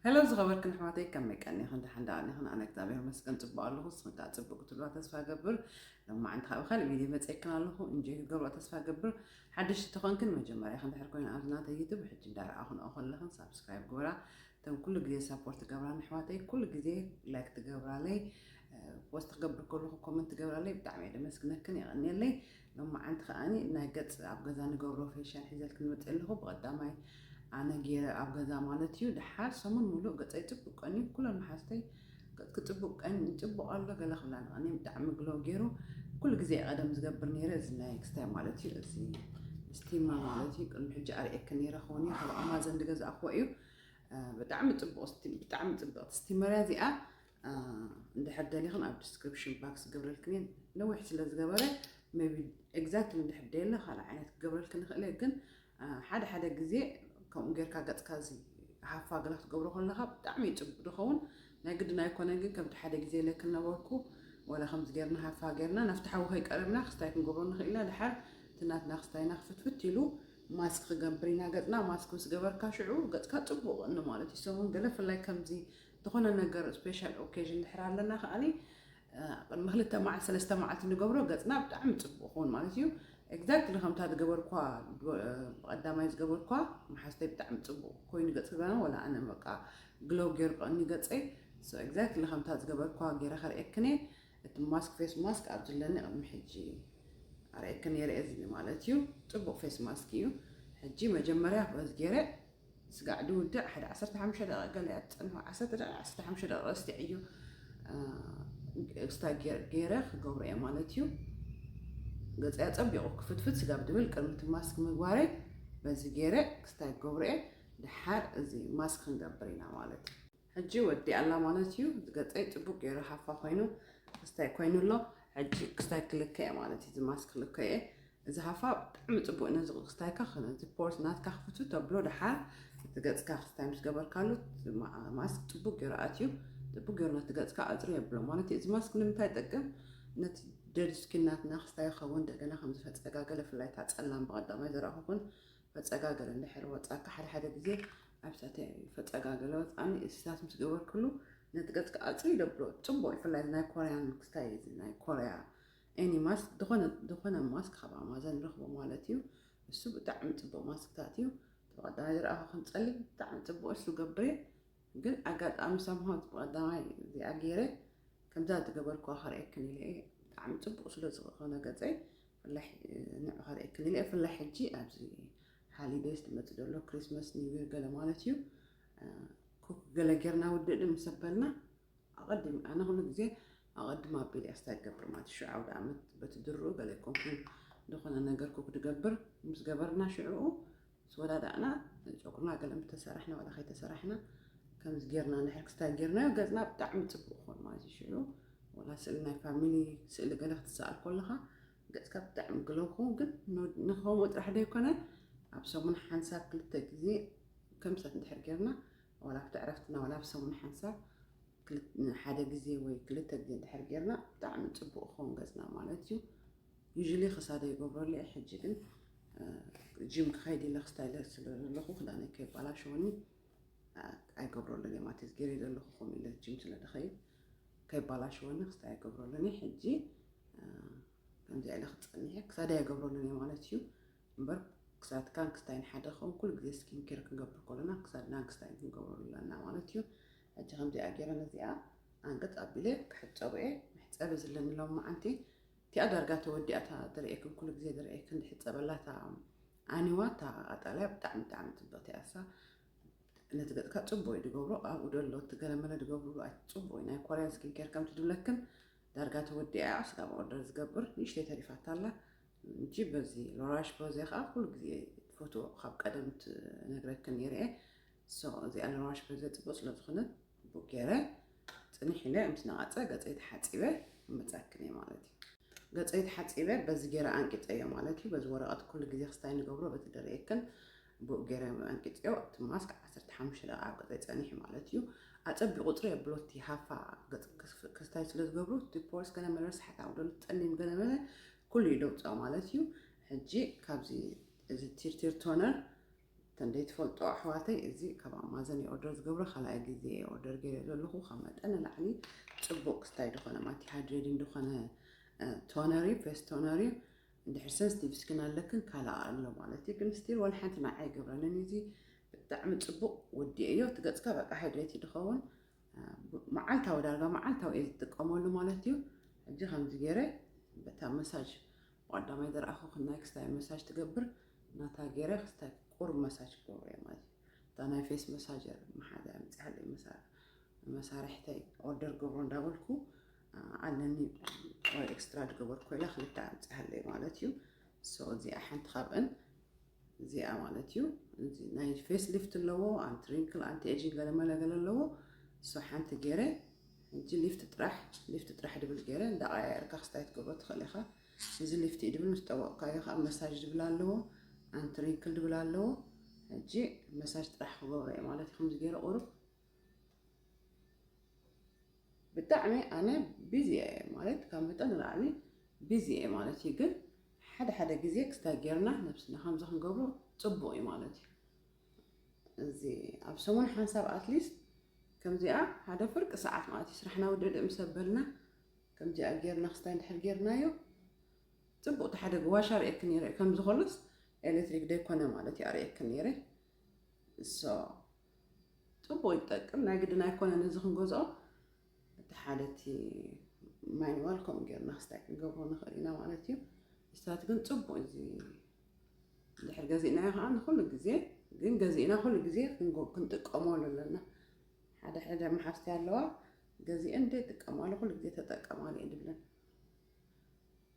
ሄሎ ዝኸበርክን ኣሕዋተይ፣ ከመይ ቀኒኽን? ደሓን ደኣ ኒኽን? ኣነ እግዚኣብሔር ይመስገን ጽቡቕ ኣለኹ። ንስኽን ከኣ ጽቡቕ ክትብላ ተስፋ እገብር። ሎማዓንቲ ከኣ ብኻልእ ቪድዮ መጺኤክን ኣለኹ። እንጆይ ክትገብርኦ ተስፋ እገብር። ሓደሽቲ ተኾንክን መጀመርያ ክንድሕር ኮይና ኣብዚ ናተይ ዩቱብ ሕጂ እንዳረኣኹንኦ ከለኽን ሳብስክራይብ ግበራ። እተን ኩሉ ግዜ ሳፖርት ትገብራኒ ኣሕዋተይ፣ ኩሉ ግዜ ላይክ ትገብራለይ፣ ፖስት ክገብር ከለኹ ኮመንት ትገብራለይ፣ ብጣዕሚ እየ ደመስግነክን፣ የቐንየለይ። ሎማዓንቲ ከኣኒ ናይ ገጽ ኣብ ገዛ ንገብሮ ፌሻል ሒዘልክን መጽእ ኣለኹ። ብቐዳማይ ኣነ ገይረ ኣብ ገዛ ማለት እዩ። ደሓር ሰሙን ሙሉእ ገጸይ ጽቡቅ ቀንዩ፣ ኩለን መሓዝተይ ገጽኪ ጽቡቅ ቀን ጽቡቅ ኣሎ ገለ ክብላ ንቐኒ ብጣዕሚ ግሎ ገይሩ። ኩሉ ግዜ ቀደም ዝገብር ነይረ እዚ ናይ ክስታይ ማለት እዩ። እዚ ስቲመር ማለት እዩ። ቅድሚ ሕጂ ኣርእየኪ ነይረ ክኸውን እዩ። ካብ ኣማዘን ዝገዛእክዎ እዩ። እ፣ ብጣዕሚ ጽቡቅ ስቲ-፣ ብጣዕሚ ጽብቅቲ ስቲመር እያ እዚኣ። እ፣ እንድሕር ደሊኽን ኣብ ዲስክሪፕሽን ባክስ ክገብረልክን እየ። ነዊሕ ስለ ዝገበረ ሜቢ ኤግዛክትሊ እንድሕር ደየለ ካልእ ዓይነት ክገብረልክን ይኽእል እየ። ግን፣ እ፣ ሓደ ሓደ ግዜ ከምኡ ጌርካ ገጽካ እዚ ሃፋ ገለ ክትገብሮ ከለኻ ብጣዕሚ እዩ ጽቡቅ ዝኸውን። ናይ ግድን ኣይኮነን ግን ከምቲ ሓደ ግዜ ኢለክን ነበርኩ፣ ወላ ከምዚ ጌርና ሃፋ ጌርና ናብቲ ሓዊ ከይቀረብና ክስታይ ክንገብሮ ንኽእል ኢና። ድሓር እቲ ናትና ክስታይና ክፍትፍት ኢሉ ማስክ ክገብር ኢና ገጽና። ማስክ ምስ ገበርካ ሽዑ ገጽካ ጽቡቅ እኒ ማለት እዩ። ሰሙን ገለ ፍላይ ከምዚ ዝኾነ ነገር ስፔሻል ኦኬዥን ድሕር ኣለና ከኣኒ፣ እ፣ ቅድሚ ክልተ መዓልቲ ሰለስተ መዓልቲ ንገብሮ ገጽና ብጣዕሚ ጽቡቅ ክኸውን ማለት እዩ። ኤግዛክትሊ ከምታ ዝገበርኳ፣ እ፣ ብቐዳማይ ዝገበርኳ መሓዝተይ ብጣዕሚ ጽቡቅ ኮይኑ ገጽ ክበና ወላ ኣነ በቃ ግሎው ገይሩ ቀኒ ገጸይ። ሶ ኤግዛክትሊ ከምታ ዝገበርኳ ገይረ ከርእየክን እየ። እቲ ማስክ ፌስ ማስክ ኣብዚ ኣለኒ ቅድሚ ሕጂ ኣርእየክን ነይረ እየ እዚ ማለት እዩ። ጽቡቅ ፌስ ማስክ እዩ። ሕጂ መጀመርያ በዚ ገይረ ስጋዕ ድውድእ ሓደ ዓሰርተ ሓሙሽተ ደቂቃ ገለ እያ ትጸንሖ። ዓሰርተ ደቂቃ፣ ዓሰርተ ሓሙሽተ ደቂቃ ረስቲዐዮ። እ፣ ክስታይ ገይረ ክገብሮ እየ ማለት እዩ። ገጸይ ኣጸቢቑ ክፍትፍት ስጋብ ድብል ቅድሚ እቲ ማስክ ምግባረይ በዚ ገይረ ክስታይ ክገብሮ እየ። ድሓር እዚ ማስክ ክንገብር ኢና ማለት እዩ። ሕጂ ወዲኣ ኣላ ማለት እዩ። ገጸይ ጽቡቅ ገይሩ ሃፋ ኮይኑ ክስታይ ኮይኑ ኣሎ። ሕጂ ክስታይ ክልከ እየ ማለት እዩ። እዚ ማስክ ክልከ እየ። እዚ ሃፋ ብጣዕሚ ጽቡቅ እዩ። ነዚ ክስታይካ፣ ነዚ ፖርስ ናትካ ክፍቱ ተብሎ። ድሓር እቲ ገጽካ ክስታይ ምስ ገበርካሉ፣ ማ-፣ ማስክ ጽቡቅ ገይሩ ኣትዩ፣ ጽቡቅ ገይሩ ነቲ ገጽካ ኣጽሪ የብሎ ማለት እዩ። እዚ ማስክ ንምንታይ ይጠቅም? ነቲ ደድ ስኪን ናትና ክስታይ ይኸውን። እንደገና ከም ዝፈጸጋገለ፣ ብፍላይ እታ ጸላም ብቐዳማይ ዝረኣኹኹን ፈጸጋገለ እንድሕር ወጻካ፣ ሓደ ሓደ ግዜ ኣብ ሳተ ፈጸጋገለ ወጻኒ፣ እስታት ምስ ገበርክሉ፣ ነቲ ገጽካ ኣጽሪ ይደብሎ። ጽቡቅ፣ ብፍላይ ናይ ኮርያን ክስታይ፣ እዚ ናይ ኮርያ ኤኒ ማስክ፣ ዝኾነ፣ ዝኾነ ማስክ ካብ ኣማዘን ንረኽቦ ማለት እዩ። እሱ ብጣዕሚ ጽቡቅ ማስክታት እዩ። እቲ ብቐዳማይ ዝረኣኹ ክንጸሊ ብጣዕሚ ጽቡቅ እሱ ገብሬ፣ ግን ኣጋጣሚ ሳምሃው እቲ ብቐዳማይ እዚኣ ገይረ ከምዛ ዝገበርኩዋ ከርእየክን ኢለ እየ። ብጣዕሚ ጽቡቅ ስለ ዝኾነ ገጸይ ፍላሕ ንዑ ከርእየክን ኢለ እየ። ፍላሕ ሕጂ ኣብዚ ሃሊዴይስ ዝመጽእ ዘሎ ክሪስማስ ኒው ይር ገለ ማለት እዩ። እ፣ ኩክ ገለ ጌርና ውድእ ምስ ኣበልና ኣቐድም፣ ኣነ ኩሉ ግዜ ኣቐድም ኣቢለ እየ ክስታይ ዝገብር ማለት እዩ። ሽዑ ዓውደ ዓመት በቲ ድርኡ ገለ ይኮንኩን ዝኾነ ነገር ኩክ ድገብር ምስ ገበርና ሽዕኡ ምስ ወዳዳእና ጨጉርና ገለ ምስ ተሰራሕና ዋላ ከይተሰራሕና ከምዚ ጌርና እንድሕር ክስታይ ጌርናዮ ገጽና ብጣዕሚ ጽቡቕ ክኾን ማለት እዩ። ሽዑ ዋላ ስእሊ ናይ ፋሚሊ ስእሊ ገለ ክትሰኣል ከለኻ ገጽካ ብጣዕሚ ግሎ ክኸውን፣ ግን ን-፣ ንኸምኡ ጥራሕ ዘይኮነ ኣብ ሰሙን ሓንሳብ ክልተ ግዜ ከምሳት እንድሕር ጌርና ዋላ ኣብቲ ዕረፍትና ዋላ ኣብ ሰሙን ሓንሳብ ክልተ፣ ሓደ ግዜ ወይ ክልተ ግዜ እንድሕር ጌርና ብጣዕሚ ጽቡቕ ክኸውን ገጽና ማለት እዩ። ዩዥሊ ክሳደ ይገብረሉ እየ። ሕጂ ግን፣ እ፣ ጂም ክኸይድ ኢለ ክስታይ ኢለ ስለ ዘለኹ ክዳነይ ከይባላሸወኒ፣ እ፣ ኣይገብረሉን እየ ማለት እዩ። ገይረ ዘለኹ ከምኡ ኢለ ጂም ስለ ዝኸይድ ከይባላሸወኒ ክስታይ ኣይገብረሉን እየ። ሕጂ፣ እ፣ ከምዚኣ ኢለ ክጸንሕ እየ። ክሳደ ኣይገብረሉን እየ ማለት እዩ። እምበር ክሳድካን ክስታይን ሓደ ክኸውን ኩሉ ግዜ ስኪን ኬር ክንገብር ከለና ክሳድናን ክስታይን ክንገብረሉ ኣለና ማለት እዩ። ሕጂ ከምዚኣ ገይረ ነዚኣ ኣንገት ኣቢለ ክሕጸቡ እየ። መሕጸቢ ዝለኒ ሎማዓንቲ እቲኣ ዳርጋ ተወዲኣ እታ ዝርእየክን ኩሉ ግዜ ዝርእየክን ዝሕጸበላ እታ ኣኒዋ እታ ቀጠልያ ብጣዕሚ ብጣዕሚ ጽብቕቲ እያ እሳ። ነቲ ገጽካ ጽቡቕ እዩ ዝገብሮ። ኣብኡ ዘሎ እቲ ገለመለ ዝገብርሉ ኣይ-፣ ጽቡቕ እዩ። ናይ ኮርያን ስኪን ኬር ከምቲ ዝብለክን ዳርጋ ተወዲኣ እያ። ስጋብ ኦርደር ዝገብር ንእሽተይ ተሪፋታ ኣላ። እንጂ በዚ ሎራሽ ፖዜ ከዓ ኩሉ ግዜ ትፈትዎ ካብ ቀደም ትነግረክን ነይረ እየ። ሶ እዚኣ ሎራሽ ፖዜ ጽቡቕ ስለ ዝኾነት ጽቡቕ ገይረ ጽንሕ ኢለ ምስ ነቓጸ ገጸይ ተሓጺበ መጻክን እየ ማለት እዩ። ገጸይ ተሓጺበ በዚ ገይረ ኣንቂጸዮ ማለት እዩ። በዚ ወረቐት ኩሉ ግዜ ክስታይ ንገብሮ በቲ ደርእየክን ብኡ ገይረ ኣንቂጸዮ። እቲ ማስክ ዓሰርተ ሓሙሽተ ደቂቃ ኣብ ገጸይ ጸኒሑ ማለት እዩ። ኣጸቢቑ ጥረ የብሎ እቲ ሃፋ ገጽ ክስ-፣ ክስታይ ስለ ዝገብሩ እቲ ፖርስ ገለ መለ ርስሓት ኣብ ደሉ ጸሊም ገለ መለ ኩሉ እዩ ደውፅኦ ማለት እዩ። ሕጂ ካብዚ እዚ ቲርቲር ቶነር ተንደይ ትፈልጦ ኣሕዋተይ፣ እዚ ካብ ኣማዘን ኦርደር ዝገብሮ ካልኣይ ግዜ ኦርደር ገይረ ዘለኹ። ካብ መጠን ንላዕሊ ፅቡቅ ክስታይ ዝኾነ ማለት ሃይድሬቲንግ ዝኾነ ቶነሪ፣ ፌስ ቶነሪ። እንድሕር ሰንስቲቭ ስኪን ኣለክን ካልኣ ኣሎ ማለት እዩ። ግን ስቲል ዋላ ሓንቲ ንዓይ ኣይገብረንን እዩ። እዚ ብጣዕሚ ፅቡቅ ወዲኤዮ። እቲ ገፅካ በቃ ሃይድሬት ድኸውን። መዓልታዊ፣ ዳርጋ መዓልታዊ እየ ዝጥቀመሉ ማለት እዩ። ሕጂ ከምዚ ገይረ በታ መሳጅ፣ ቀዳማይ ዝረኣኹ ክናይ ክስታይ መሳጅ ትገብር፣ ናታ ገይረ ክስታይ ቁሩብ መሳጅ ክገብሮ እየ ማለት እዩ። እታ ናይ ፌስ መሳጀር መሓዛ ምፅሓለይ መሳርሕተይ ኦርደር ገብሮ እንዳበልኩ ኣለኒ። ኤክስትራ ዝገበርኩ ኮይላ ክልተ ኣምፅሓለይ ማለት እዩ። ሶ እዚኣ ሓንቲ ካብአን እዚኣ ማለት እዩ። ናይ ፌስ ሊፍት ኣለዎ፣ ኣንቲ ሪንክል፣ ኣንቲ ኤጂንግ፣ ገለ መለ ገለ ኣለዎ። ሶ ሓንቲ ገይረ ሕጂ ሊፍት ጥራሕ፣ ሊፍት ጥራሕ ድብል ገይረ እንዳቀያየርካ ክስታይ ትገብሮ ትኽእል ኢኻ። እዚ ሊፍት እዩ ድብል ምስ ጠወቕካዮ ከዓ መሳጅ ድብል ኣለዎ፣ ኣንቲ ሪንክል ድብል ኣለዎ። ሕጂ መሳጅ ጥራሕ ክገብሮ እየ ማለት እዩ። ከምዚ ገይረ ቁሩብ ብጣዕሚ ኣነ ቢዚ እየ ማለት ካብ መጠን ንላዕሊ ቢዚ እየ ማለት እዩ። ግን ሓደ ሓደ ግዜ ክስታይ ጌርና ነብስና ከምዚ ክንገብሮ ፅቡቅ እዩ ማለት እዩ። እዚ ኣብ ሰሙን ሓንሳብ ኣትሊስት ከምዚኣ ሓደ ፍርቂ ሰዓት ማለት እዩ ስራሕና ውድእ ምስ ኣበልና ከምዚኣ ጌርና ክስታይ እንድሕር ጌርናዮ ፅቡቅ። እቲ ሓደ ዋሻ ርእየክ ነይረ ከምዚ ከሎስ ኤሌክትሪክ ደይኮነ ማለት እዩ ኣርእየክ ነይረ። ሶ ፅቡቅ ይጠቅም። ናይ ግድን ኣይኮነን እዚ ክንገዝኦ። እቲ ሓደ እቲ ማኑዋል ከምኡ ጌርና ክስታይ ክንገብሮ ንኽእል ኢና ማለት እዩ። ንሳት ግን ፅቡቅ እዚ እንድሕር ገዚእናዮ ከዓ ንኩሉ ግዜ፣ ግን ገዚእና ኩሉ ግዜ ክንጎ-፣ ክንጥቀመሉ ኣለና። ሓደ ሓደ መሓዝቲ ኣለዋ፣ ገዚአን ዘይጥቀማሉ ኩሉ ግዜ ተጠቀማሉ እየን ድብለን።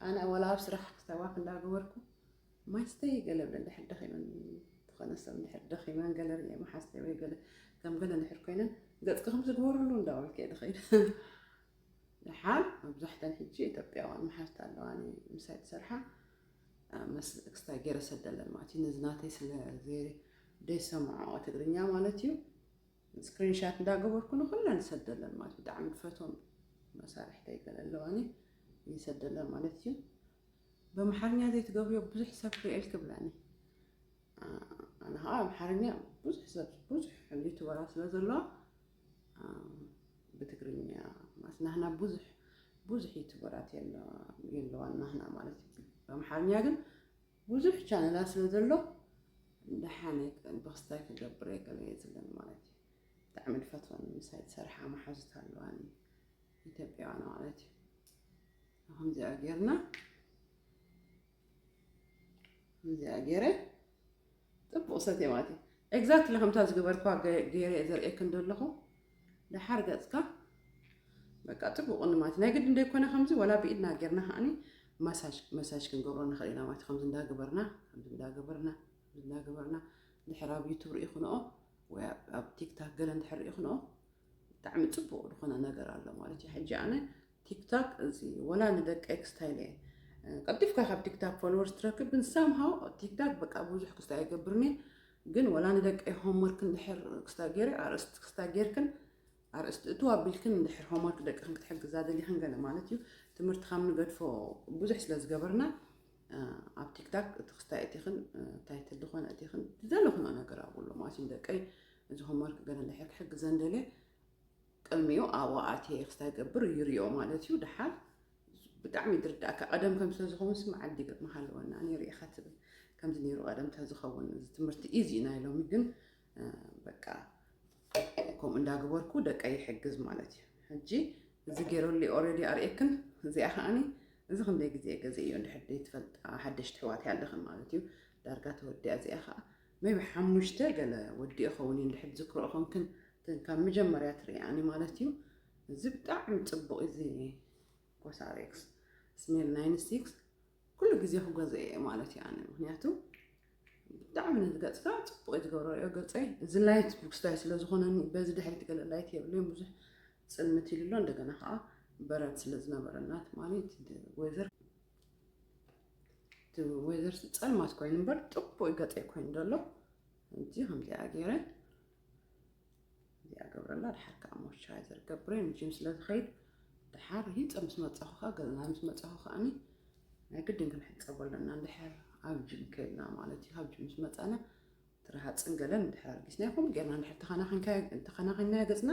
ኣነ ወላ ኣብ ስራሕ ክስታይ ዋክ እንዳገበርኩ ማይ ስተይ ገለ ብለን፣ እንድሕር ደኺመን፣ ዝኾነ ሰብ እንድሕር ደኺመን ገለ ርእየ መሓዝተይ ወይ ገለ ከም ገለ እንድሕር ኮይነን፣ ገጽኪ ከምዚ ግበርሉ እንዳበልኩ እየ ድኸይድ። ደሓር መብዛሕተን ሕጂ ኢትዮጵያውያን መሓዝቲ ኣለዋኒ ምሳይ ዝሰርሓ፣ እ፣ መስ-፣ ክስታይ ገይረ ሰደለን ማለት እዩ። ነዚ ናተይ ስለ ዘይ-፣ ዘይሰምዖ ትግርኛ ማለት እዩ። ስክሪንሻት እንዳገበርኩ ንኩለን ይሰደለን ማለት ብጣዕሚ ዝፈትዎም መሳርሕተይ ገለ ኣለዋኒ ይሰደለን ማለት እዩ። በምሓርኛ ዘይትገብርዮ ብዙሕ ሰብ ክርእየልኪ ብላኒ። አ-፣ ኣነ ከዓ ኣምሓርኛ ብዙሕ ሰብ፣ ብዙሕ ዩቱበራት ስለ ዘሎ፣ አ፣ ብትግርኛ ማለት ናህና ብዙሕ፣ ብዙሕ ዩቱበራት የለ-፣ የለዋን ናህና ማለት እዩ። በምሓርኛ ግን ብዙሕ ቻነላት ስለ ዘሎ፣ ደሓነ ብክስታይ ክገብር እየ ገለ እየ ዝብለን ማለት እዩ። ብጣዕሚ ዝፈትወን ምሳይ ዝሰርሓ መሓዙት ኣለዋኒ፣ ኢትዮጵያውያን ማለት እዩ። ከምዚኣ ጌርና፣ ከምዚኣ ጌረ ጥቡቕ ሰትየ ማለት እዩ። ኤግዛክትሊ ከምታ ዝገበርኳ ገ-፣ ገይረ እየ ዘርእየክን ዘለኹ። ደሓር ገጽካ በቃ ጥቡቕ ቅኒ ማለት እዩ። ናይ ግድን ደይኮነ ከምዚ፣ ወላ ብኢድና ጌርና ከዓኒ ማሳጅ፣ መሳጅ ክንገብሮ ንኽእል ኢና ማለት እዩ። ከምዚ እንዳገበርና፣ ከምዚ እንዳገበርና፣ ከምዚ እንዳገበርና፣ ድሕር ኣብ ዩቱብ ርኢኹንኦ ወይ ኣብ፣ ኣብ ቲክታክ ገለ እንድሕር ርኢኹንኦ፣ ብጣዕሚ ጽቡቕ ዝኾነ ነገር ኣሎ ማለት እዩ። ሕጂ ኣነ ቲክታክ እዚ ወላ ንደቀይ ክስታይል እየ፣ እ፣ ቀልጢፍካ ካብ ቲክታክ ፎሎወርስ ትረክብ፣ ግን ሳምሃው ቲክታክ በቃ ብዙሕ ክስታይ ኣይገብርን እየ። ግን ወላ ንደቀይ ሆምወርክ እንድሕር ክስታይ ገይረ፣ ኣርእስቲ ክስታይ ጌርክን፣ ኣርእስቲ እትው ኣቢልክን እንድሕር ሆምወርክ ደቅኽን ክትሕግዛ ደሊኽን ገለ ማለት እዩ። ትምህርቲ ካብ ንገድፎ ብዙሕ ስለ ዝገበርና፣ እ፣ ኣብ ቲክታክ እቲ ክስታይ እቲኽን፣ እ፣ ታይትል ዝኾነ እቲኽን ዝደለኹንኦ ነገር ኣብኡ ኣሎ ማለት እዩ። ንደቀይ እዚ ሆምወርክ ገለ እንድሕር ክሕግዘን ደልየ፣ ቅድሚኡ ኣብኡ ኣትየ ክስታይ ገብር ይሪኦ ማለት እዩ። ደሓር ብጣዕሚ ድርዳእካ ቀደም ከም ስለ ዝኸውን ስም ዓዲ ገጥመካ ኣለወና፣ እኔ ሪኢኻ ትብል ከምዚ ነይሩ ቀደም ተዝኸውን፣ እዚ ትምህርቲ ኢዚ ናይ ሎሚ ግን፣ እ፣ በቃ ከምኡ እንዳገበርኩ ደቀይ ይሕግዝ ማለት እዩ። ሕጂ እዚ ገይረሉ ኦልሬዲ ኣርእየክን፣ እዚኣ ከዓኒ እዚ ክንደይ ግዜ ገዚእዮ እንድሕር ደይትፈልጣ፣ ሓደሽቲ ኣሕዋት ኣለኽን ማለት እዩ። ዳርጋ ተወዲኣ እዚኣ ከዓ ሜቢ ሓሙሽተ ገለ ወዲኡ ኸውን እዩ እንድሕር ትዝክሮ ኾንክን፣ እተን ካብ መጀመርያ ትርእያኒ ማለት እዩ። እዚ ብጣዕሚ ጽቡቕ እዩ፣ እዚ ኮሳሬክስ ስሜል ናይን ሲክስ ኩሉ ግዜ ክገዝኦ እየ ማለት እዩ ኣነ። ምኽንያቱ ብጣዕሚ ነዚ ገጽካ ጽቡቕ እዩ ዝገብሮ። ሪኦ ገጸይ፣ እዚ ላይት ክስታይ ስለ ዝኾነኒ፣ በዚ ድሕሪት ገለ ላይት የብለይን፣ ብዙሕ ጽልምት ኢሉ ኣሎ። እንደገና ከዓ በረድ ስለ ዝነበረና ትማሊ እቲ ወይዘር፣ እቲ ወይዘር ጸልማት ኮይኑ እምበር ጥቡቕ እዩ ገጸይ ኮይኑ ዘሎ። ሕጂ ከምዚኣ ገይረ እዚኣ ገብረላ፣ ድሓር ከዓ ሞይስቸራይዘር ገብረ፣ ንጂም ስለ ዝኸይድ፣ ድሓር ሂፀ ምስ መፃኹ ከዓ፣ ገዛ ምስ መፃኹ ከዓኒ ናይ ግድን ክንሕፀቦ ኣለና። እንድሕር ኣብ ጂም ከይድና ማለት እዩ። ኣብ ጂም ምስ መፃና፣ እቲ ረሃፅን ገለን እንድሕር ኣልጊስናዮ ከምኡ ጌርና እንድሕር ተኸናኺንካዮ- እንተኸናኺንናዮ ገፅና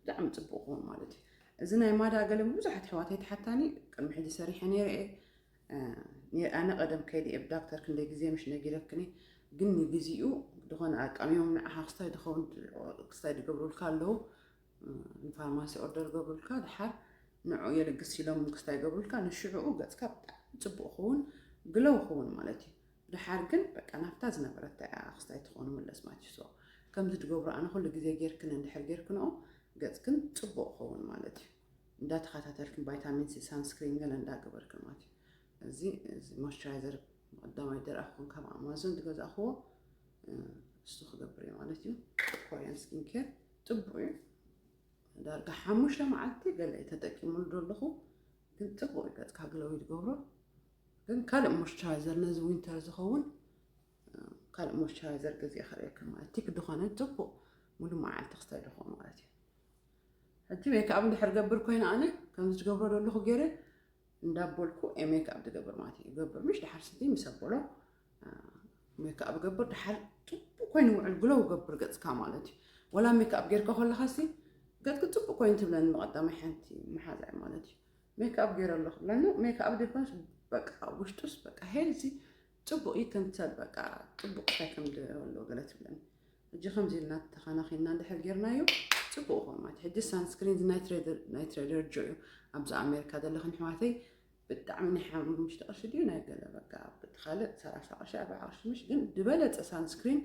ብጣዕሚ ፅቡቕ ክኸውን ማለት እዩ። እዚ ናይ ማዳ ገለ ብዙሓት ኣሕዋተይ ትሓታኒ፣ ቅድሚ ሕጂ ሰሪሐ ነይረ እየ። ኣነ ቀደም ከይደ እየ ብዳክተር ክንደይ ግዜ ምሽ ነጊረክኒ፣ ግን ንግዚኡ ዝኾነ ኣቃሚሞም ንዓኻ ክስታይ ድኸውን ክስታይ ድገብሩልካ ኣለዉ፣ ንፋርማሲ ኦርደር ገብሩልካ ድሓር ንዑ የልግስ ኢሎም ክስታይ ገብሩልካ ንሽዕኡ ገፅካ ብጣዕሚ ፅቡቕ ክውን ግለው ክውን ማለት እዩ። ድሓር ግን በቃ ናብታ ዝነበረታ እያ ክስታይ ትኾኑ ምለስ ማለት እዩ። ከምዚ ድገብሩ ኣነ ኩሉ ግዜ ጌርክን እንድሕር ጌርክንኦ ገፅክን ፅቡቕ ክኸውን ማለት እዩ። እንዳተኸታተልክን ቫይታሚን ሲ ሳንስክሪን ገለ እንዳገበርክን ማለት እዩ። እዚ እዚ ሞይስቸራይዘር ቀዳማይ ደርኣኹን ካብ ኣማዞን ዝገዛእኽዎ እሱ ክገብር እዩ ማለት እዩ። ኮሪያን ስኪን ኬር ጥቡቅ እዩ። ዳርጋ ሓሙሽተ መዓልቲ ገለ ተጠቂሙሉ ዘለኹ ግን ጥቡቅ እዩ። ገፅካ ግለው ይትገብሮ። ግን ካልእ ሞይስቸራይዘር ነዚ ዊንተር ዝኸውን ካልእ ሞይስቸራይዘር ገዚአ ከርእየካ ማለት ቲክ ድኾነ ጥቡቅ ሙሉ መዓልቲ ክስታይ ድኾን ማለት እዩ። ሕጂ ሜክኣፕ እንድሕር ገብር ኮይነ ኣነ ከምዚ ዝገብሮ ዘለኹ ገይረ እንዳበልኩ እየ ሜክኣፕ ዝገብር ማለት እዩ። ይገብር ምሽ ድሓር ስቲ ምስ ኣበሎ ሜክኣፕ ገብር ድሓር ጥቡቅ ኮይኑ ውዕል ግለው ገብር ገፅካ ማለት እዩ። ወላ ሜክኣፕ ጌርካ ከለካ ሲ ገፅክ ጥቡቅ ኮይኑ ትብለኒ ብቀዳማይ ሓንቲ መሓዛ ማለት እዩ። ሜክኣፕ ገይረ ኣለኹ ብለኒ ሜክኣፕ ዘይኮነስ በቃ ውሽጡስ በቃ ሄልዚ ጥቡቅ እዩ ከምሰል በቃ ጥቡቅ እንታይ ከም ዘለዎ ገለ ትብለኒ። ሕጂ ከምዚ ኢልና ተኸናኺንና እንድሕር ጌርናዮ ፅቡቅ ይኸውን ማለት እዩ። ሕጂ ሳንስክሪን ናይ ትሬደር ናይ ትሬደር ጆ እዩ። ኣብዚ ኣሜሪካ ዘለኽን ኣሕዋተይ ብጣዕሚ ናይ ሓሙሽተ ቅርሺ ድዩ ናይ ገለ በቃ ብቲ ካልእ ሰላሳ ቅርሺ ኣርባዓ ቅርሺ ምሽ ግን ዝበለፀ ሳንስክሪን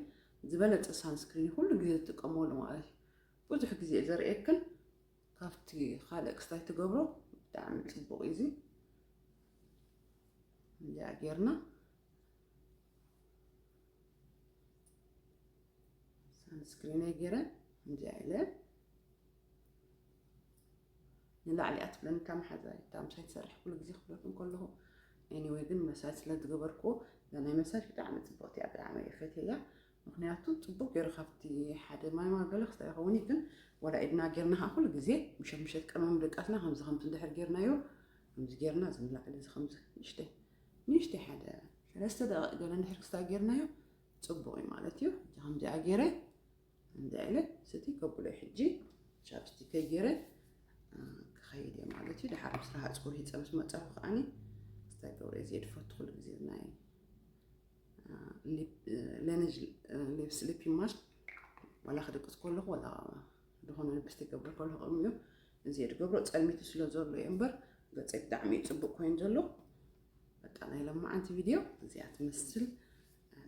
ዝበለፀ ሳንስክሪን ኩሉ ግዜ ዝጥቀመሉ ማለት እዩ። ብዙሕ ግዜ እዩ ዘርእየክን ካብቲ ካልእ ክስታይ ትገብሮ ብጣዕሚ ፅቡቅ እዩ። እዚ እንዲያ ጌርና ሳንስክሪን ገይረ እንዲያ ኢለ ንላዕሊ ኣትብለኒ እታ መሓዛ እታ ምሳይ ትሰርሕ ኩሉ ግዜ ክብለኩም ከለኹ ኤኒወይ ግን መሳጅ ስለ ዝገበርኩ ናይ መሳጅ ብጣዕሚ ፅቡቅቲ እያ ብጣዕሚ እየ ፈትያ። ምክንያቱ ፅቡቅ ገይሩ ካብቲ ሓደ ማይ ማገለ ክስታይ ይኸውን እዩ ግን ወላ ኢድና ጌርና ከዓ ኩሉ ግዜ ምሸት ምሸት ቅድሚ ምድቃስና ከምዚ ከምዚ እንድሕር ጌርናዮ ከምዚ ጌርና እዚ ንላዕሊ እዚ ከምዚ ንእሽተይ ንእሽተይ ሓደ ሰለስተ ደቂቅ ገለ እንድሕር ክስታይ ጌርናዮ ፅቡቅ እዩ ማለት እዩ። ከምዚኣ ገይረ እንዳ ኢለ ስቲ ከብሎ ሕጂ ቻፕስቲክ ገይረ ክኸይድ እየ ማለት እዩ። ድሓር ምስ ረሃፅኩ ርሂፀ ምስ መፀኹ ከዓኒ ክስታይ ገብረ እየ ዝፈቱ ኩሉ ግዜ ናይ ሌነጅ ሊፕስ ሊፕ ማስክ ዋላ ክድቅስ ከለኹ ዋላ ዝኾነ ልፕስቲክ ገብር ከለኹ ቅድሚኡ እዚ እየ ዝገብሮ ፀልሚቱ ስለ ዘሎ እየ እምበር ገፀይ ብጣዕሚ እዩ ፅቡቅ ኮይኑ ዘሎ። በቃ ናይ ለማዓንቲ ቪድዮ እዚኣ ትመስል።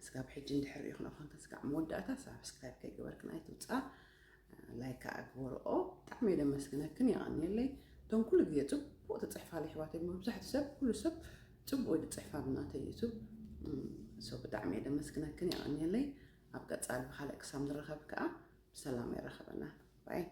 ስጋብ ሕጂ እንድሕር ሪኢኹና ኮንተ ስጋዕ መወዳእታ ሳብስክራይብ ከይገበርክን ኣይትውፃ። ላይክ ኣግበርኦ። ብጣዕሚ እየ ደመስግነክን የቐንየለይ። እቶም ኩሉ ግዜ ፅቡቅ ትፅሕፋ ኣሕዋተይ መብዛሕትኡ ሰብ ኩሉ ሰብ ፅቡቅ እዩ ዝፅሕፋ ብናተይ ዩቱብ። ሶ ብጣዕሚ እየ ደመስግነክን የቐንየለይ። ኣብ ቀፃሊ ብካልእ ክሳብ ንራኸብ ከዓ ብሰላም የራኸበና። ባይ።